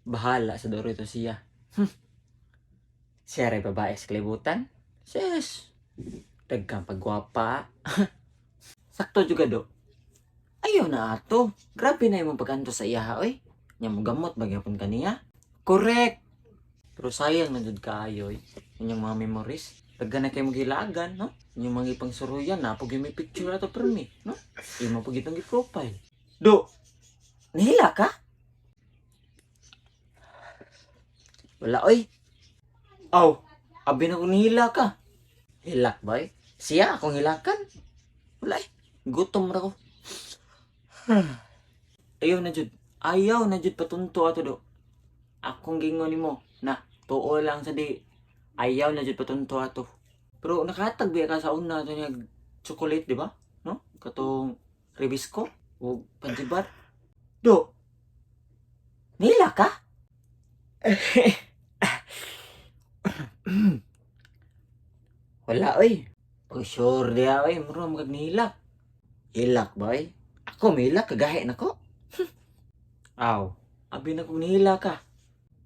Bahala sa doro ito siya. Siya ray babae sa kalibutan. Sis, dagkang pagwapa. Sakto juga do. Ayaw na ato. Grabe na imong pag-anto sa iya, oy. Nya mo gamot bagyapon kaniya. Correct. Pero sayang na jud kaayo, oy. Inyong mga memories. Daghan na kayo magilagan, no? Inyong mga ipangsuruyan na pag may picture ato permi, no? Imo pag itong gi-profile. Do, nihila ka? Wala, oy. Aw, abi na kung nihila ka. Hilak ba, eh? Siya akong hilakan. Wala, eh. Gutom ra ko. Ayaw na jud. Ayaw na jud patunto ato do. Akong gingon nimo na tuo lang sa di. Ayaw na jud patunto ato. Pero nakahatag biya ka sa una ato niya chocolate, di ba? No? Katong Rebisco o Panjibar. Do. Nila ka? Wala oy. Pag sure diya oy, mura magag nihilak. Hilak ba oy? Ako mihilak kagahi nako. Aw, abi na kong nihila ka.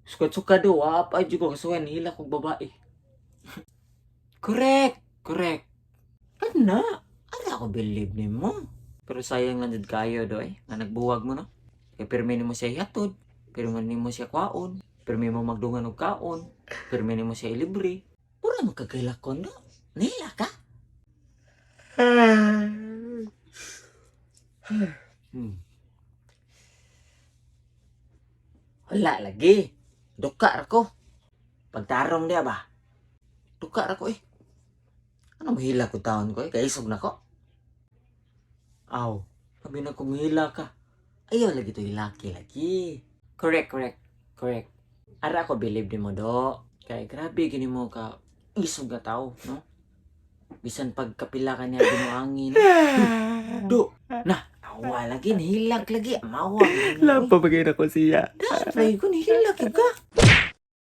Sukat-suka do, wa pa jud ko kasuhan nihila kog babae. Correct, correct. Ana, ara ako believe nimo. Pero sayang lang jud kayo do eh, nga nagbuwag mo no. Kay pirmi nimo siya ihatod, pirmi nimo siya kwaon, pirmi mo magdungan og kaon, pirmi nimo siya ilibre. Pura mo kagilakon do. Nihila ka? Wala lagi. Duka ra ko. Pagtarong diya ba? Duka ra ko eh. Ano mahila ko taon ko eh? Kaisog na ko. Aw, sabi na kung hila ka. Ayaw lagi to hilaki lagi. Correct, correct, correct. Ara ko believe nimo do. Kay grabe gini mo ka isog nga tao, no? Bisan pagkapila ka niya binuangin. Do, na, awa lagi, nihilak lagi, amawa. Lampa bagay na ko siya. Try ko, nihilak ka.